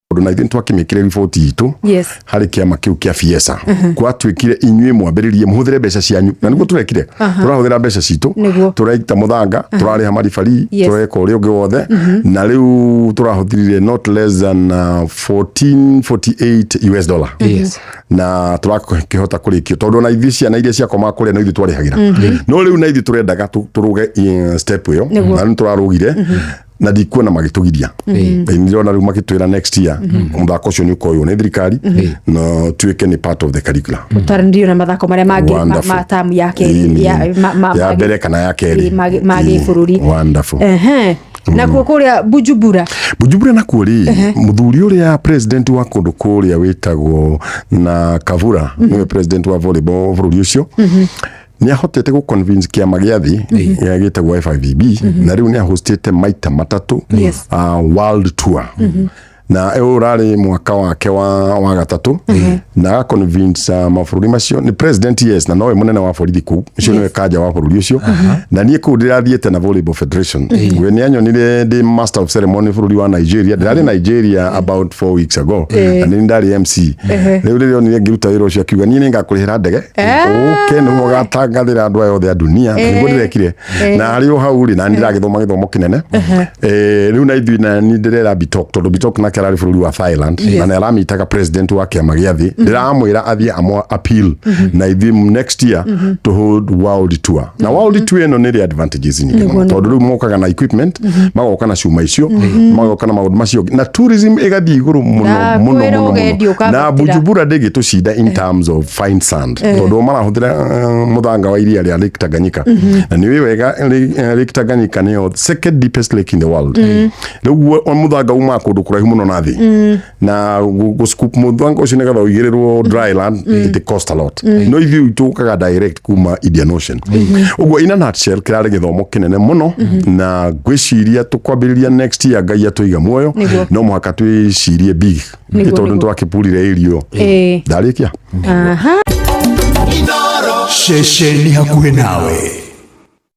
Tondũ na ithuĩ nĩtwakĩmĩkire riboti itũ harĩ kĩama kĩu kĩa Fiesa, gwatuĩkire inyuĩ mwambĩrĩrie mũhũthĩre mbeca cianyu, na nĩguo tũrekire. Tũrahũthĩra mbeca citũ, tũraita mũthanga, tũrarĩha maribari, tũreka ũrĩa ũngĩ wothe, na rĩu tũrahũthĩrire not less than 1448 US dollar na tũrakĩhota kũrĩkio, tondũ ona ithuĩ ciana iria ciakomaga kũrĩa no ithuĩ twarĩhagĩra. No rĩu na ithuĩ tũrendaga tũrũge step ĩyo, na rĩu tũrarũgire na ndikuona magĩtũgiria. Ndĩrona rĩu makĩtwĩra next year mũthako ũcio nĩ ũkoywo nĩ thirikari na tuĩke nĩ part of the curriculum. Ũtaranĩrio na mathako marĩa mangĩ ma tamu ya kerĩ ya mbere kana ya kerĩ ma gĩbũrũri. Wonderful. Nakuo kũrĩa Bujumbura? Bujumbura nakuo rĩ, mũthuri ũrĩa president wa kũndũ kũrĩa wĩtagwo na Kavura, nĩwe president wa volleyball bũrũri ũcio, nĩ ahotete gũ convince kĩama gĩa thĩ gĩa gĩtagwo FIVB, na rĩu nĩ ahostĩte maita matatũ world tour, na ũyũ ũrarĩ mwaka wake wa gatatũ, na aga convince mabũrũri macio. Nĩ president, yes, na nowe mũnene wa borithi kũu, ũcio nĩwe kanja wa bũrũri ũcio. Na niĩ kũu ndĩrathiĩte na volleyball federation. We nĩ anyonire ndĩ master of ceremony bũrũri wa Nigeria. Ndĩrarĩ Nigeria about 4 weeks ago na nĩ ndarĩ MC. Rĩu rĩrĩa onire ngĩruta wĩra ũcio, akiuga niĩ nĩngakũrĩhĩra ndege ũke nĩguo ũgatangathĩra andũ aya othe a dunia, na nĩguo ndĩrekire na arĩ o hau rĩ, na nĩ ndĩragĩthoma gĩthomo kĩnene. Rĩu na ithuĩ na nĩ ndĩrera Bitok, tondũ Bitok nake ararĩ bũrũri wa Thailand na nĩ aramitaga president wa kĩama gĩa thĩ. Ndĩramwĩra athiĩ amwa appeal na ithuĩ next year to hold world tour, na world tour ĩno nĩ ĩrĩ advantages nyingĩ mũno, tondũ rĩu mokaga na equipment, magoka na cuma icio, magoka na maũndũ macio, na tourism ĩgathiĩ igũrũ mũno Na mũno kwĩra mũno ũgendi mũno. Na ũkambatĩra. Bujumbura ndĩgĩtũcinda in terms of fine sand, tondũ marahũthĩra mũthanga wa iria rĩa Lake Tanganyika, na nĩ ũĩ wega Lake Tanganyika nĩyo second deepest lake in the world. Rĩu mũthanga umaga kũndũ kũraihu mũno na thĩ, na gũ scoop mũthanga ũcio nĩgetha ũigĩrĩrwo dry land, it cost a lot, no ithuĩ tũkaga direct kuma Indian Ocean. Ũguo in a nutshell, kĩrarĩ gĩthomo kĩnene mũno, na ngwĩciria tũkwambĩrĩria next year, Ngai atũiga muoyo. No mũhaka twĩcirie big, tondũ nĩtwakĩpurire irio. Ndarĩkia. Ceceni hakuhĩ nawe.